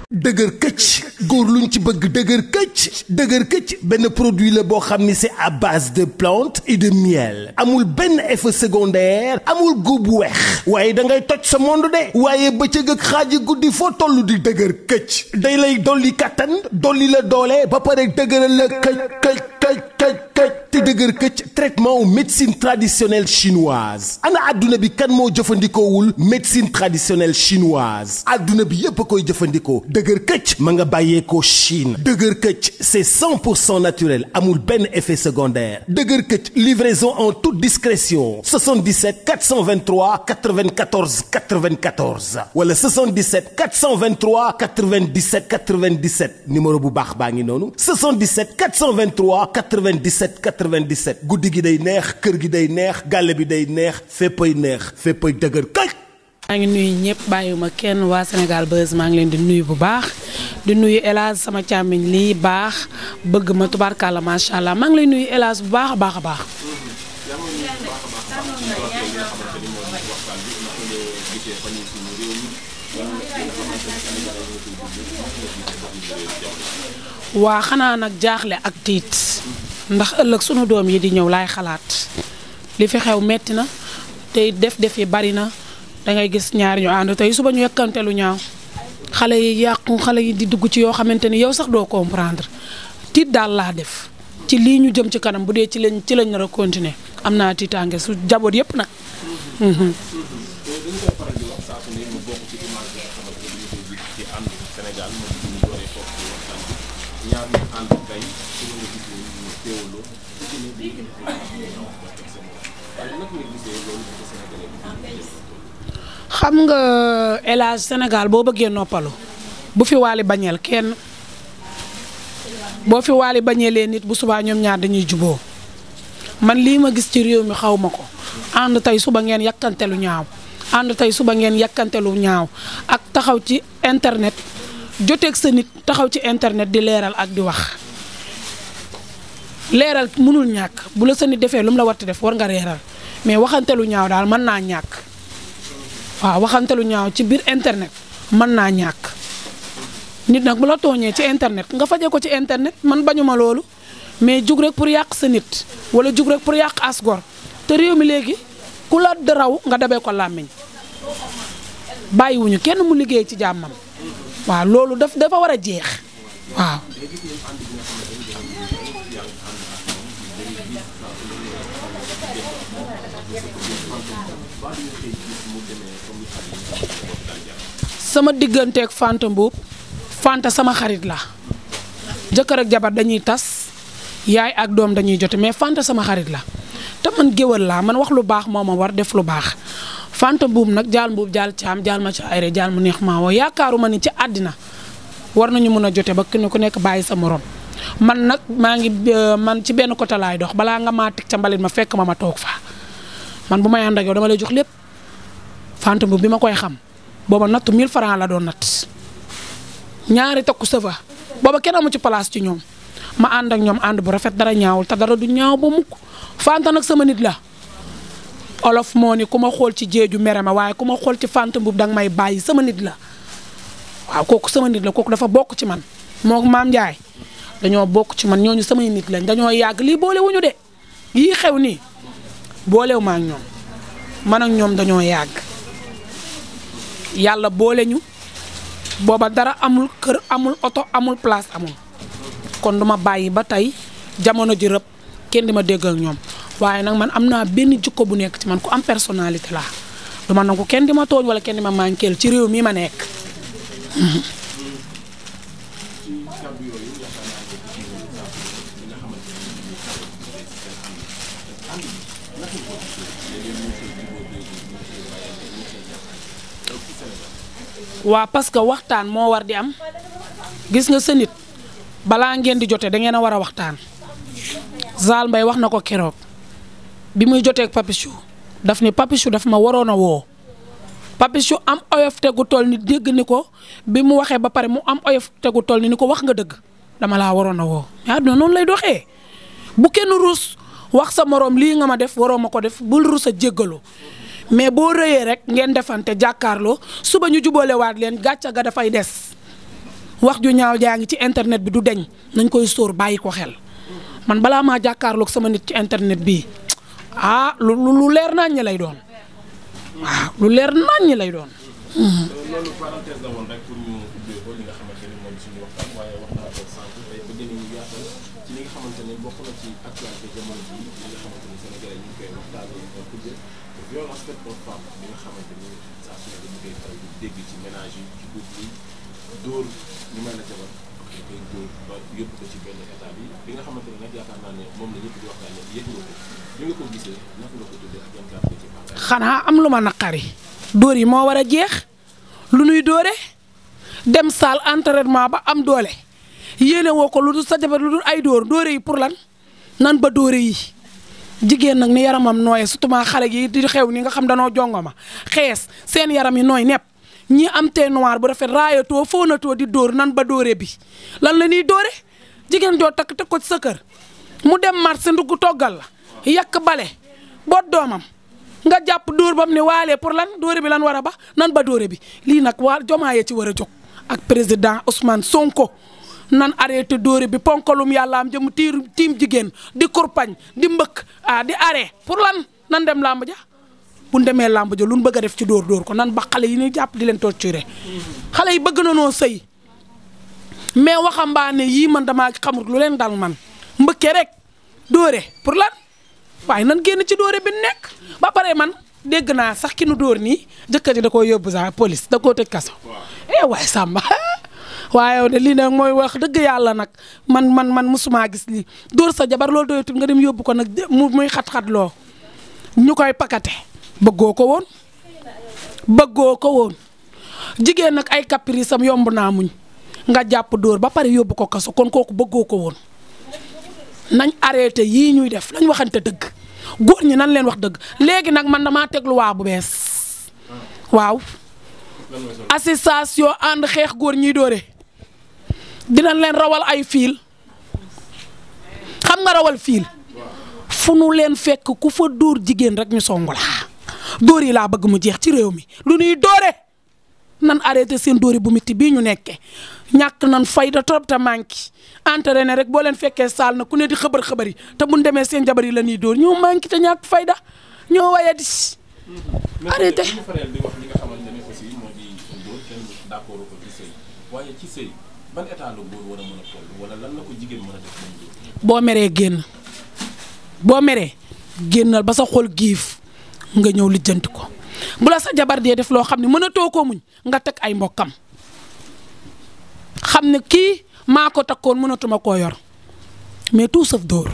dëgër këcc góor luñ ci bëgg dëgër këcc benn produit la boo xam ni c'est à base de plantes et de miel amul benn effet secondaire amul góob bu weex waaye da ngay toj sa monde de waaye bëccëg ak xaaji guddi foo toll di dëgër këcc day lay dolli kattan dolli la doole ba pare dëgëral la këcc te dëgër këcc traitement médecine traditionnelle chinoise ana adduna bi kan moo jëfandikoowul médecine traditionnelle chinoise adduna bi yépp a koy jëfandikoo dëgër këcc ma nga bàyyeekoo Chine dëgër këcc c'est 100% naturel amul benn effet secondaire dëgër këcc livraison en toute discrétion 77 423 94 94 wala 77 423 97 97 numéro bu baax baa ngi noonu 77 423 97 97 guddi gi day neex kër gi day neex gàlle bi day neex féppay dëgër këcc. maa ngi nuyu ñëpp bàyyiwuma kenn waa Sénégal Buzz maa ngi leen di nuyu bu baax di nuyu El Hadj sama càmmiñ lii baax bëgg ma tubaarkàlla macha allah maa ngi lay nuyu El Hadj bu baax a baax a baax. waa xanaa nag jaaxle ak tiit ndax ëllëg sunu doom yi di ñëw laay xalaat li fi xew metti na tey def yi bari na. da ngay gis ñaari ñu ànd tey suba ñu yàkkante lu ñaaw xale yi yàqu xale yi di dugg ci yoo xamante ni yow sax doo comprendre tiit daal laa def ci lii ñu jëm ci kanam bu dee ci lañ nar a continuer am naa tiitaange su jaboot yépp nag. xam nga El Hadj Sénégal boo bëggee noppalu bu fi waali bañeel kenn boo fi waali bañeelee nit bu subaa ñoom ñaar dañuy juboo man lii ma gis ci réew mi xaw ma ko ànd tey suba ngeen yàkkante lu ñaaw ànd tey suba ngeen yàkkante lu ñaaw ak taxaw ci internet joteeg sa nit taxaw ci internet di leeral ak di wax leeral mënul ñàkk bu la sa nit defee lu mu la war a def war nga leeral mais waxante lu ñaaw daal mën naa ñàkk. waaw waxante lu ñaaw ci biir internet mën naa ñàkk nit nag bu la tooñee ci internet nga faje ko ci internet man bañuma loolu mais jug rek pour yàq sa nit wala jug rek pour yàq asgor te réew mi léegi ku la raw nga dabee ko làmmiñ bàyyiwuñu kenn mu liggéey ci jàmmam waaw loolu dafa war a jeex waaw. sama digganteeg Fanta Mbuub Fanta sama xarit la jëkkër ak jabar dañuy tas yaay ak doom dañuy jote mais Fanta sama xarit la te man géwël laa man wax lu baax moo ma war def lu baax Fanta Mbuub nag jaal Mbuub jaal caam jaal ma ci ayre jaal mu neex maa woo yaakaaruma ni ci àddina war nañu mën a jote ba ku nekk bàyyi sa morom man nag maa ngi man ci benn côté laay dox balaa nga maa teg ca mbalit ma fekk ma toog fa man bu may ànd ak yow dama lay jox lépp Fanta Mbuub bi ma koy xam booba nattu 1000 francs la doon natt ñaari takku sëfa booba kenn amu ci place ci ñoom ma ànd ak ñoom ànd bu rafet dara ñaawul te dara du ñaaw ba mukk Fanta nag sama nit la olof moo ni ku ma xool ci jéeju mere ma waaye ku ma xool ci Fanta Mbuub danga may bàyyi sama nit la waaw kooku sama nit la kooku dafa bokk ci man moo Maam Njaay dañoo bokk ci man ñooñu samay nit lañ dañoo yàgg lii boole wuñu de yii xew nii boolewu ma ak ñoom man ak ñoom dañoo yàgg yàlla boole ñu booba dara amul kër amul oto amul place amul kon duma bàyyi ba tey jamono ji rëb kenn di ma dégg ak ñoom waaye nag man am naa benn jikko bu nekk ci man ku am personnalité laa duma nangu kenn di ma tooñ wala kenn di ma manqueel ci réew mi ma nekk. waa parce que waxtaan moo war di am gis nga sa nit balaa ngeen di jote da ngeen a war a waxtaan Zal Mbaye wax na ko keroog bi muy joteeg Papichou daf ni Papichou daf ma waroon a woo Papichou am oyof tegu toll ni dégg ni ko bi mu waxee ba pare mu am oyof tegu toll ni ko wax nga dëgg dama laa waroon a woo mais àdduna noonu lay doxee bu kenn ruus wax sa moroom lii nga ma def waroo ma ko def bul ruus a jéggalu mais boo rëyee rek ngeen defante jàkkaarloo suba ñu jubóolewaat leen gàcca ga dafay des wax ju ñaaw jaa ngi ci internet bi du deñ nañ koy sóor bàyyi ko xel man balaa maa jàkkaarloog sama nit ci internet bii lu leer naññ lay doon waaw lu leer naññ lay doon. loolu parenthèse la woon rek pour ñu ubbee ko li nga xamante ni moom suñu waxtaan waaye wax naa ko sànq tey ba dinañu yaatal ci li nga xamante ne bokk na ci actualité jamono bi li nga xamante ni Sénégalais ñu ngi koy waxtaanee pour que violence faite aux femmes li nga xamante ni saa su ne dañu koy faral di dégg ci ménage yi ci groupe yi dóor ñu may la jabar da koy dóor ba yóbbu ko ci benn état bi li nga xamante ne nag yaakaar naa ne moom la ñëpp di waxtaanee yëg nga ko li nga ko gisee naka nga ko tuddee ak yan kàddu ci partage. xanaa am lu ma naqari dóor yi moo war a jeex lu nuy dóore dem salle entraînement ba am doole yéene woo ko lu dul sa jabar lu dul ay dóore yi pour lan nan ba dóore yi jigéen nag ni yaramam nooyee surtout ma xale yi di xew ni nga xam danoo jongoma xees seen yaram yi nooy nepp ñi am teint noir bu rafet raayatoo fóonatoo di dóor nan ba dóore bi lan la ñuy dóore jigéen joo takk teg ko ci sa kër mu dem marché ndugg toggal la yàq bale boot doomam nga jàpp dóor bam ne waalee pour lan dóore bi lan war a ba nan ba dóore bi lii nag waa Diomaye ci war a jóg ak président Ousmane Sonko nan arrêté dóore bi ponkalum yàlla am jëm tiim jigéen di kurpañ di mbëkk di arrêté pour lan nan dem làmb ja bu ñu demee làmb ja lu ñu bëgg a def ci dóor ko nan ba xale yi ñuy jàpp di leen torturer xale yi bëgg na noo sëy mais waxambaane yii man damaa xamul lu leen dal man mbëkke rek dóore pour lan waaye nan génn ci dóore bi nekk ba pare man dégg naa sax ki nu dóor nii jëkkër ji da koo yóbbu sax police da koo tëj kaso waaye Samba waaye de lii nag mooy wax dëgg yàlla nag man musuma gis lii dóor sa jabar loolu doyatul nga dem yóbbu ko nag muy xat-xat loo ñu koy pakate bëggoo ko woon jigéen nag ay caprice am yomb naa muñ nga jàpp dóor ba pare yóbbu ko kaso kon kooku bëggoo ko woon nañ arrêté yii ñuy def nañ waxante dëgg góor ñi nan leen wax dëgg léegi nag man damaa teg luwaa bu bees waaw association ànd xeex góor ñiy dóore dinañ leen rawal ay fiil xam nga rawal fiil fu nu leen fekk ku fa dóor jigéen rek ñu songu la dóor yi laa bëgg mu jeex ci réew mi lu ñuy dóore nan arrêté seen dóori bu mitti bii ñu nekke ñàkk nan fayda trop te manqué entraîné rek boo leen fekkee saal na ku ne di xëbar yi te buñ demee seen jabar yi la ñuy dóor ñoo manqué te ñàkk fayda ñoo waye di arrêté ñu faral di wax li nga xamante ne aussi moo di góor kenn d'accord ko ci sëy waaye ci sëy ban état la góor war a mën a toll wala lan la ko jigéen mën a def moom góor boo meree génnal ba sa xol giif nga ñëw lijjanti ko bu la sa jabar dee def loo xam ne mënatoo ko muñ nga teg ay mbokkam xam ne kii maa ko takkoon mënatuma koo yor mais tout sauf dóor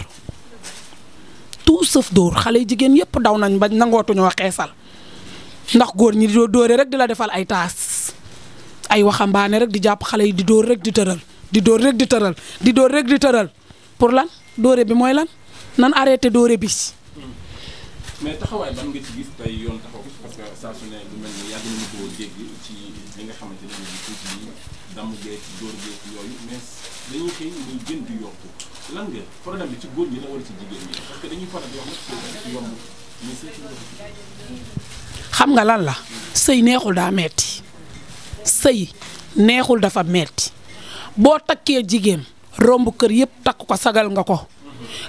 xale yi jigéen yëpp daw nañ ba nangootuñoo xeesal ndax góor ñi di dóore rek di la defal ay taas ay waxambaane rek di jàpp xale yi di dóor rek di tëral di dóor rek di tëral di dóor rek di tëral pour lan dóore bi mooy lan nan arrêté dóore bi. mais taxawaay ban nga ci gis tey yoon taxaw parce que saa su ne lu mel ni yàgg nañu ko dégg ci li nga xamante ne nii tuuti yi damm geeg dóor geeg yooyu mais dañuy xëy muy gën di yokku lan nga problème bi ci góor ñi la wala ci jigéen ñi parce que dañuy faral di wax nag yomb mais xam nga lan la sëy neexul daa metti sëy neexul dafa metti boo takkee jigéen romb kër yëpp takk ko sagal nga ko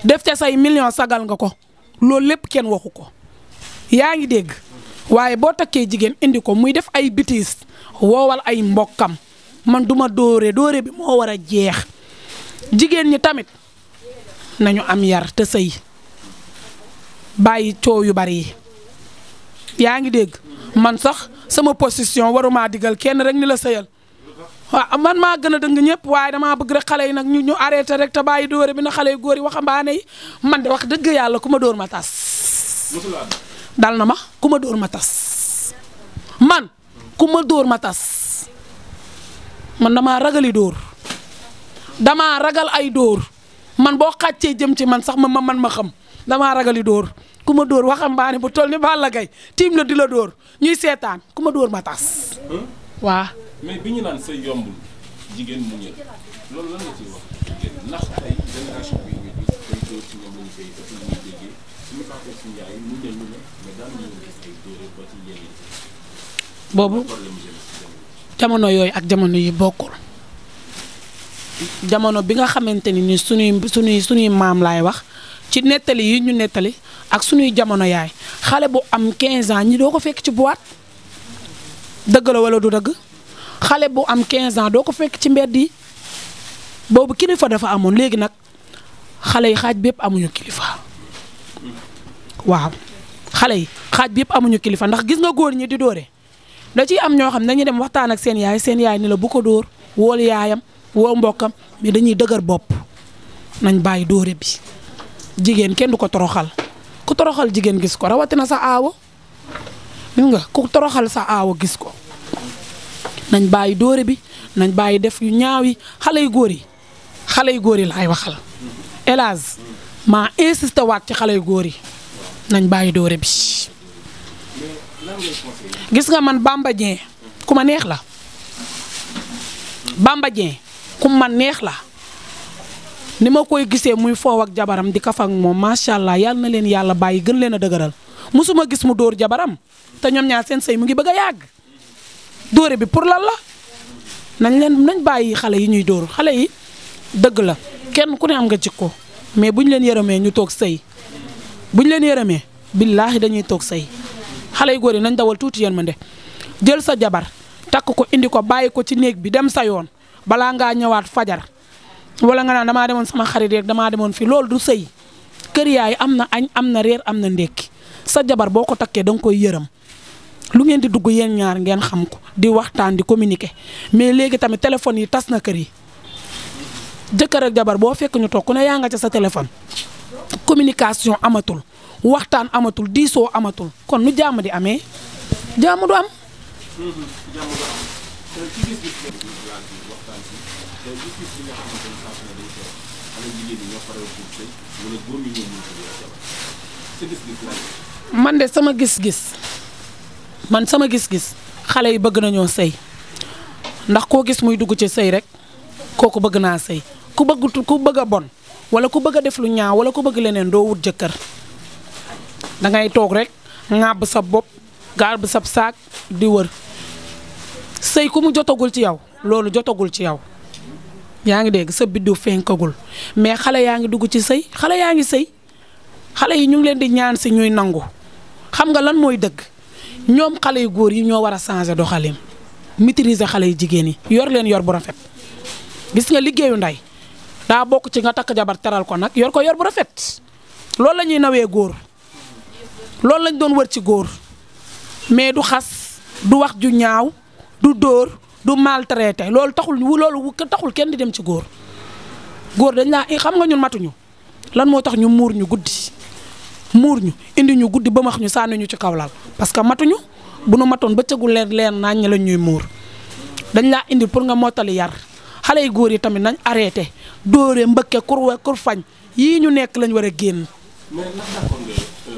def ca say million sagal nga ko loolu lépp kenn waxu ko yaa ngi dégg waaye boo takkee jigéen indi ko muy def ay bêtises woowal ay mbokkam man duma dóore bi moo war a jeex jigéen ñi tamit nañu am yar te sëy bàyyi coow yu bari yi yaa ngi dégg man sax sama position waruma digal kenn rek ni la sëyal waaw man maa gën a dëng ñëpp waaye damaa bëgg rek xale yi nag ñu arrêté rek te bàyyi dóore bi na xale yu góor yi waxambaane yi man de wax dëgg yàlla ku ma dóor ma tas dal na ma ku ma dóor ma tas man ku ma dóor ma tas man damaa ragali dóor damaa ragal ay dóor man boo xàccee jëm ci man sax man ma xam damaa ragali dóor ku ma dóor waxambaane bu toll ni Balla Gaye tiim la di la dóor ñuy seetaan ku ma dóor ma tas waa mais bi ñu naan say yombul jigéen mu ñëw loolu lan nga ciy wax ndax tey génération bi ñu gis day dóor ci ñoom la ñu koy def la ñuy déggee suñu fàttee suñu yaay mu ne mais daan nañu gis ay dóore ba ci yenn boobu jamono yooyu ak jamono yi bokkul jamono bi nga xamante ni suñuy maam laay wax ci nettali yi ñu nettali ak suñuy jamono yaay xale bu am 15 ans ñi doo ko fekk ci boîte dëgg la wala du dëgg xale bu am 15 ans doo ko fekk ci mbedd yi boobu kilifa dafa amoon léegi nag xale yi xaaj bi yëpp amuñu kilifa waaw xale yi xaaj bi yëpp amuñu kilifa ndax gis nga góor ñi di dóore da ciy am ñoo xam ne dañuy dem waxtaan ak seen yaay ni la bu ko dóor wool yaayam woo mbokkam mais dañuy dëgër bopp nañ bàyyi dóore bi jigéen kenn du ko toroxal ku toroxal jigéen gis ko rawatina sa aawo gis nga ku toroxal sa aawo gis ko nañ bàyyi dóore bi nañ bàyyi def yu ñaaw yi xale yu góor yi laay waxal hélas maa insisté waat ci xale yu góor yi nañ bàyyi dóore bi gis nga man Bamba Dieng ku ma neex la Bamba Dieng ku ma neex la ni ma koy gisee muy foow ak jabaram di kaf ak moom macha allah yàlla na leen yàlla bàyyi gën leen a dëgëral musuma gis mu dóor jabaram te ñoom ñaar seen sëy mu ngi bëgg a yàgg dóore bi pour lan la nañ bàyyi xale yi ñuy dóor xale yi dëgg la kenn ku ne am nga jikko mais buñ leen yërëmee ñu toog sëy buñ leen yërëmee billaahi dañuy toog sëy xale yu góor yi nañ dawal tuuti yërmande jël sa jabar takk ko indi ko bàyyi ko ci néeg bi dem sa yoon balaa ngaa ñëwaat fajar wala nga naan damaa demoon sama xarit rek damaa demoon fii loolu du sëy kër yaay am na añ am na reer am na ndékki sa jabar boo ko takkee da nga koy yërëm lu ngeen di dugg yéen ñaar ngeen xam ko di waxtaan di communiquer mais léegi tamit téléphone yi tas na kër yi jëkkër ak jabar boo fekk ñu toog ku ne yaa nga ca sa téléphone communication amatul waxtaan amatul diisoo amatul kon nu jàmm di amee jàmm du am. man de sama gis-gis xale yi bëgg nañoo sëy ndax koo gis muy dugg ci sëy rek kooku bëgg naa sëy ku bëgg a bon wala ku bëgg a def lu ñaaw wala ku bëgg leneen doo wut jëkkër dangay toog rek ŋàbb sa bopp gaab sa saak di wër sëy ku mu jotagul ci yow loolu jotagul ci yow yaa ngi dégg sa biddu fenkagul mais xale yaa ngi dugg ci sëy xale yaa ngi sëy xale yi ñu ngi leen di ñaan si ñuy nangu xam nga lan mooy dëgg ñoom xale yu góor yi ñoo war a changer doxalin maîtriser xale yu jigéen yi yor leen yor bu rafet gis nga liggéeyu ndey daa bokk ci nga takk jabar teral ko nag yor ko yor bu rafet loolu la ñuy nawee góor loolu lañ doon wër ci góor mais du xas du wax ju ñaaw du dóor du maltraité loolu taxul kenn di dem ci góor dañ laa xam nga ñun matuñu lan moo tax ñu muur ñu guddi indi ñu guddi ba max ñu sànni ñu ci kaw lal parce que matuñu bu nu matoon bëccëgu leer naañ ñi lañ ñuy muur dañ laa indi pour nga mottali yar xale yu góor yi tamit nañ arrêté dóore mbëkke kur fañ yii ñu nekk lañ war a génn. mais ndax d'accord nga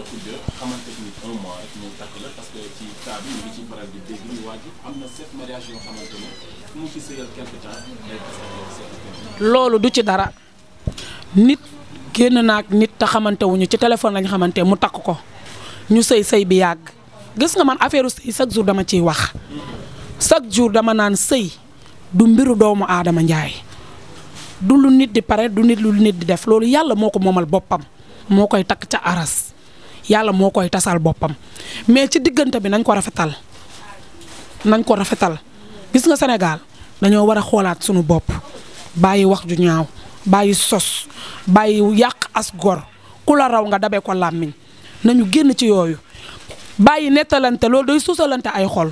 Khoudia xamante ni un mois rek ñu takk la parce que ci cas bi ñu ngi ciy faral di dégg ñu waa ji am na 7 mariages yoo xamante ne fu mu ci sëyal quelque temps day tas. loolu du ci dara nit génn naag nit te xamante wuñu ci téléphone lañ xamante mu takk ko ñu sëy bi yàgg gis nga man affaire sëy chaque jour dama ciy wax chaque jour dama naan sëy du mbiru doomu aadama njaay du lu nit di pare du nit lu nit di def loolu yàlla moo ko moomal boppam moo koy takk ca aras yàlla moo koy tasal boppam mais ci diggante bi nañ ko rafetal gis nga Sénégal dañoo war a xoolaat sunu bopp bàyyi wax ju ñaaw bàyyi sos bàyyi yàq as gor ku la raw nga dabe ko làmmiñ nañu génn ci yooyu bàyyi nettalante loolu day suusalante ay xol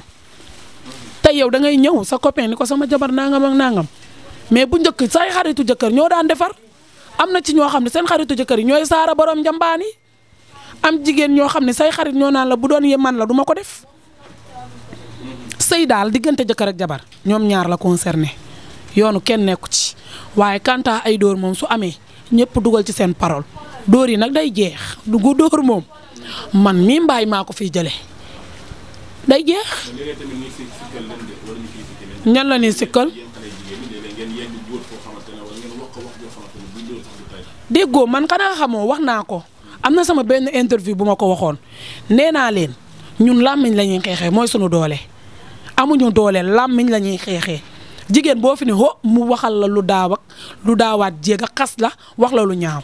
te yow da ngay ñëw sa copain ni ko sama jabar nangam ak nangam mais bu njëkk say xaritu jëkkër ñoo daan defar am na ci ñoo xam ne seen xaritu jëkkër yi ñooy saara borom njambaan yi am jigéen ñoo xam ne say xarit ñoo naan la bu doon ye man la duma ko def sëy daal diggante jëkkër ak jabar ñoom ñaar la concerné yoonu kenn nekku ci waaye kanta ay dóor moom su amee ñëpp dugal ci seen parole dóor yi nag day jeex dugu dóor moom man mii mbaay maa ko fiy jële day jeex ñan la ni sikkal déggoo man xanaa xamoo wax naa ko am na sama benn interview bu ma ko waxoon nee naa leen ñun làmmiñ la ñuy xeexee mooy sunu doole amuñu doole làmmiñ la ñuy xeexee jigéen boo fi ne ho mu waxal la lu daaw ak lu daawaat jéeg a xas la wax la lu ñaaw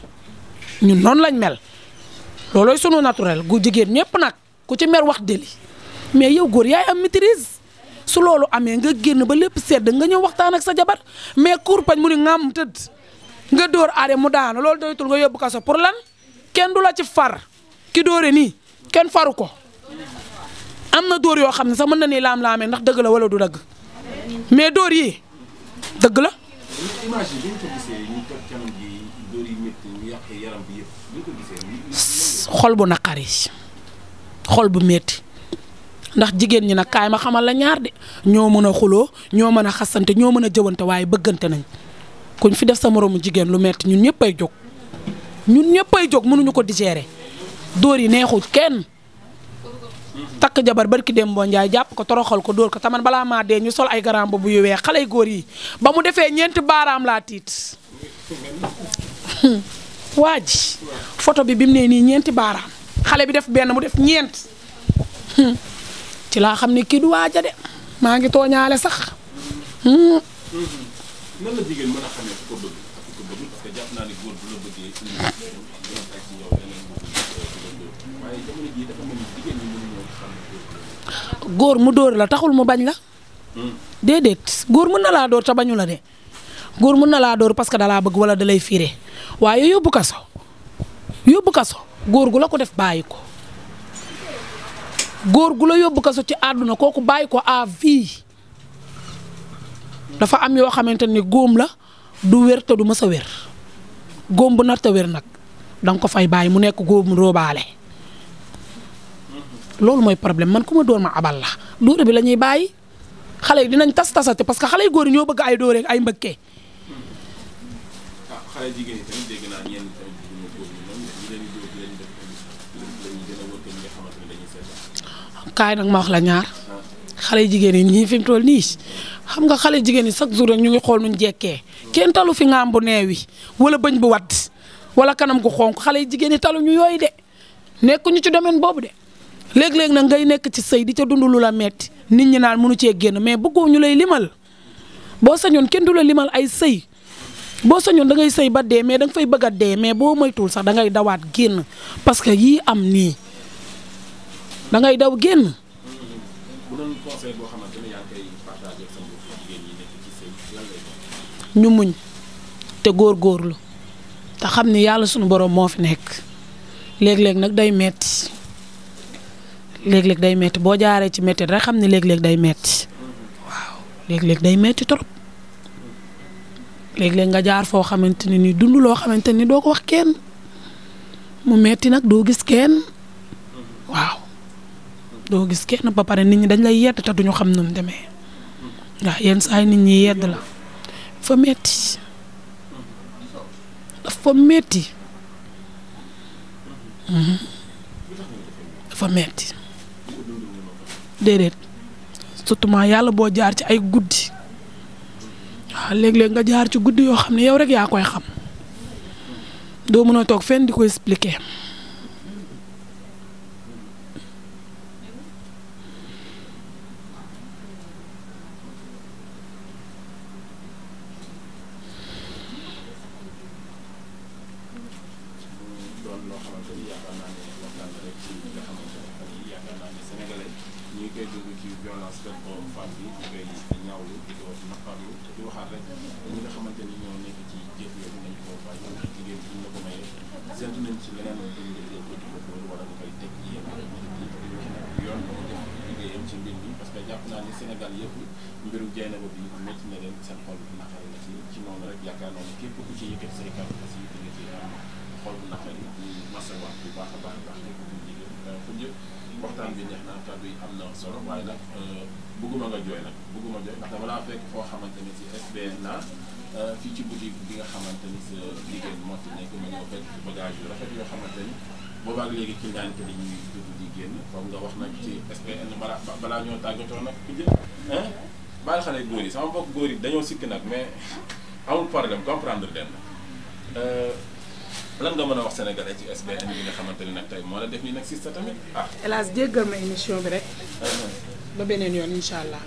ñun noonu lañ mel loolooy sunu naturel gu jigéen ñëpp nag ku ci mer wax deli mais yow góor yaay am maîtrise su loolu amee nga génn ba lépp sedd nga ñëw waxtaan ak sa jabar mais kurpañ mu ni ngam tëdd nga dóor aare mu daanu loolu doytul nga yóbbu kaso pour lan kenn du la ci far ki dóore nii kenn faru ko am na dóor yoo xam ne sax mën na ni laam-laamee ndax dëgg la wala du dëgg mais dóor yi dëgg la. image yi bi ñu ko gisee ñu toj kanam gi dóor yi métti ñu yàq yaram bi yëpp bi ñu ko gisee. xol bu naqari xol bu métti ndax jigéen ñi nag kaay ma xamal la ñaar de ñoo mën a xuloo ñoo mën a xasante ñoo mën a jëwante waaye bëggante nañ kuñ fi def sa moroomu jigéen lu métti ñun ñëpp ay jóg ñun ñëpp ay jóg mënuñu ko digérer dóor yi neexut kenn. takk jabar barki dem boo njaay jàpp ko toroxal ko dóor ko taman balaa maa dee ñu sol ay garam bu yu weex xale yu góor yi ba mu defee ñeenti baaraam laa tiit waa ji photo bi mu ne nii ñeenti baaraam xale bi def benn mu def ñeent ci laa xam ne kii du waaja de maa ngi tooñaale sax. nan la jigéen mën a xamee ku ko bëgg ak ku ko bëgg parce que jàpp naa ne góor bu la bëggee waaye jamono jii dafa mel ni jigéen ñi mënuñoo xam góor mu dóor la taxul mu bañ la. déedéet góor mën na laa dóor te bañu la de góor mën na laa dóor parce que dalaa bëgg wala dalay fiire waaye yóbbu kaso góor gu la ko def bàyyi ko góor gu la yóbbu kaso ci àdduna kooku bàyyi ko à vie dafa am yoo xamante ni góom la du wér te du mës a wér góom bu nar te wér nag danga ko fay bàyyi mu nekk góom róobaale loolu mooy problème man ku ma dóor ma abal la dóore bi la ñuy bàyyi xale yi dinañ tasate parce que xale yu góor yi ñoo bëgg ay dóore ay mbëkkee. xale jigéen ñi tamit dégg naa ñenn tamit ñu góor ñi ñoom ñu leen di dóor di leen def lañu gën a wër ñi nga xamante ne dañuy seetaan. kaay nag ma wax la ñaar xale jigéen yi ñii fi mu toll nii xam nga xale jigéen yi chaque jour rek ñu ngi xool nuñ jekkee kenn talu fi ngaam bu neewi wala bëñ bu wadd wala kanam gu xonk xale jigéen yi talu ñu yooyu de nekkuñu ci domaine boobu de. léeg-léeg nag ngay nekk ci sëy di ca dund lu la metti nit ñi naan mënu cee génn mais bëggoo ñu lay limal boo sañoon kenn du la limal ay sëy boo sañoon da ngay sëy ba dee mais da nga fay bëgg a dee mais boo moytuwul sax da ngay dawaat génn parce que yii am nii da ngay daw génn. bu doon conseil boo xamante ne yaa ngi koy partagé ak sa mbokku jigéen ñi nekk ci sëy lan lay doon. ñu muñ te góorgóorlu te xam ni yàlla sunu borom moo fi nekk léeg-léeg nag day metti léeg-léeg day metti boo jaaree ci metti rek xam ne léeg-léeg day metti waaw léeg-léeg day metti trop léeg-léeg nga jaar foo xamante ne ni dund loo xamante ni doo ko wax kenn mu metti nag doo gis kenn waaw doo gis kenn ba pare nit ñi dañ lay yedd te duñu xam nu mu demee waaw yenn saa yi nit ñi yedd la dafa metti dafa metti dafa metti déedéet surtout yàlla boo jaar ci ay guddi waaw léeg-léeg nga jaar ci guddi yoo xam ne yow rek yaa koy xam doo mën a toog fenn di ko expliquer. Sénégal yëpp mbiru Dieynaba bi métti na leen seen xol bu naqari la ci noonu rek yaakaar naa ne képp ku ci yëkkati say kàddu aussi di nga ci am xol bu naqari di masawaat bu baax a baax lépp bu jigéen fu jëpp waxtaan bi neex na kàddu yi am na solo waaye nag bëgguma nga jooy nag bëgguma jooy ndax dama laa fekk foo xamante ni si SBN fii ci boutique bi nga xamante ni sa jigéen moo fi nekk ma ñëw fekk bagage yu rafet yoo xamante ni boobaag léegi client yi ñuy dugg di génn foog nga wax nag ci SBN balaa ñoo tàggatoo nag ku jël bàyyi xale góor yi sama mbokk góor yi dañoo sikk nag mais amul problème comprendre leen lan nga mën a wax sénégalais ci SBN bi nga xamante ni nag tey moo la def nii nag si sa tamit ah. hélas jéggal ma émission bi rek. ba beneen yoon incha allah.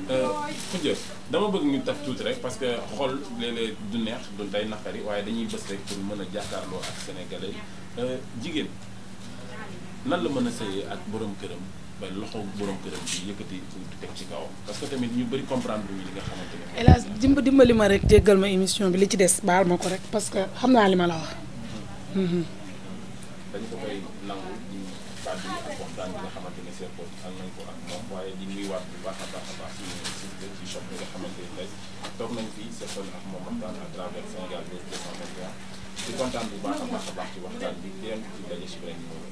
Khoudia dama bëgg ñu taf tuuti rek parce que xol léeg-léeg du neex du day naqari waaye dañuy bës rek pour mën a jàkkaarloo ak sénégalais jigéen nan la mën a sëyee ak borom këram ba loxo borom këram bi yëkkati teg ci kawam parce que tamit ñu bëri comprendre lu ñu li nga xamante ne. hélas dimbali ma rek jéggal ma émission bi li ci des baal ma ko rek parce que xam naa li ma la wax. dañu ko koy nangu di baat bi ak waxtaan bi nga xamante ne seet ko ak nañ ko ak moom waaye di nuyuwaat bu baax a baax ci shop bi nga xamante ne tey toog nañ fii seetoon ak moom waxtaan à travers Sénégal 221 di kontaan bu baax a baax ci waxtaan bi di leen ci daje si beneen numéro